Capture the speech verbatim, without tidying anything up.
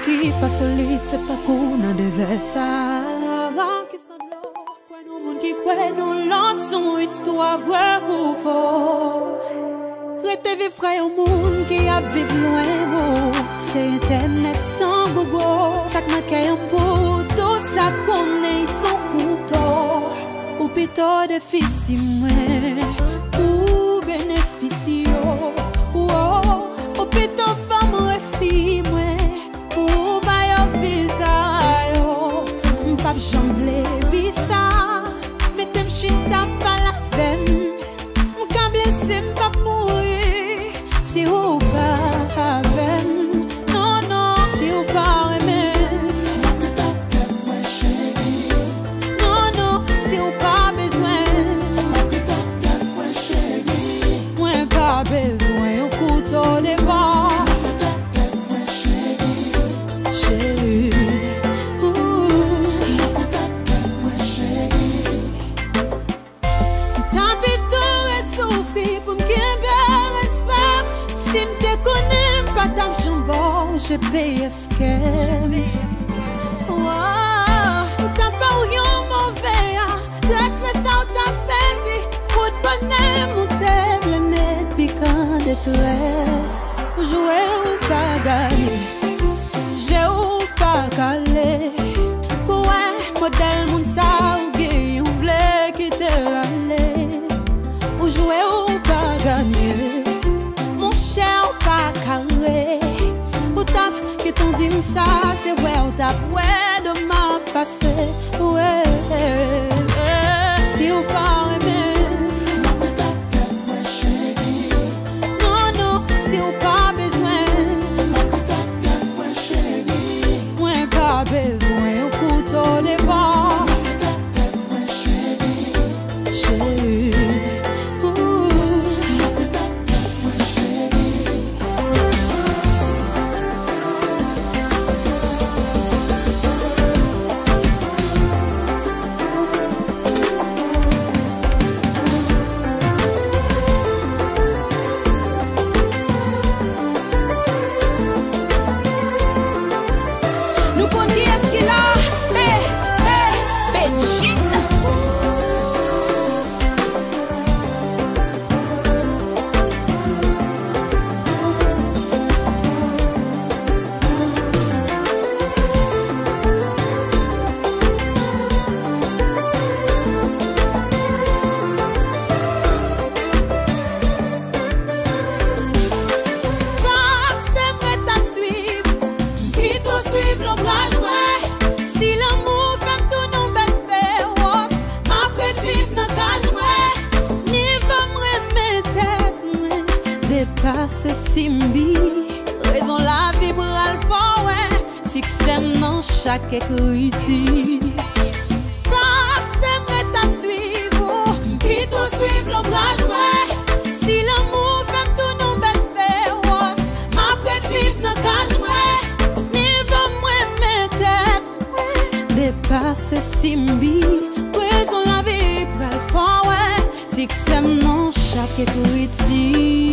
Ki pa solid, se tankou nan dezè Sahara ki san dlo. Kwè nan moun ki kwè nan lòt, se yon istwa vrè ou fo. Rete viv frè yon moun ki ap viv lwen ou. Se entènèt san Google. Sa k nan kè yon pou tout sa konnen se yon kouto. Ou pito defisi mwen pou benefisi yo. Ou, ou pito ban m refi mwen pou ba yo viza yo. M p ap janm vle vi sa. Mete m chita pale avè m. M ka blese, m p ap mouri si ou pa avè m. Non, non, si ou pa renmen m. Non, non, si ou pa bezwen m. Mwen pa bezwen yon kouto de bò. Cheri, ooh. M ta pito ret soufri pou m kenbe respè m. Si m te konnen m pa t ap janm ba w G P S kè m. Wow, m ta ba w yon move a. Gras lè sa w ta pèdi, kout bonè m ou te vle met pikan detrès. Ou jwe ou pa gade, je ou pa kale. Pou wè modèl moun sa ou gen, ou vle kite l ale. Ou jwe ou pa gade, monchè ou pa kare. Ou t ap gentan di m sa, se wè ou t ap wè de m ap pase. Wè. Si ou pa renmen m, non, non, si ou pa bezwen m, mwen pa bezwen yon kouto de bò. Cheri, ooh. Nou konn kiyès ki la. Be, be, Bedjine. Pase m ret ap swiv, m pito swiv lonbraj mwen. Si lanmou fè m tounen yon bèt fewòs, m ap ret viv nan kaj mwen. Nivo m renmen tèt mwen depase Simbi. Rezon lavi pral fè w wè siksè m nan chak ekriti. Pase m ret ap swiv ou, m pito swiv lonbraj mwen. Si lanmou fè m tounen yon bèt fewòs, m ap ret viv nan kaj mwen. Nivo m renmen tèt mwen depase Simbi. Rezon lavi pral fè w wè siksè m nan chak ekriti.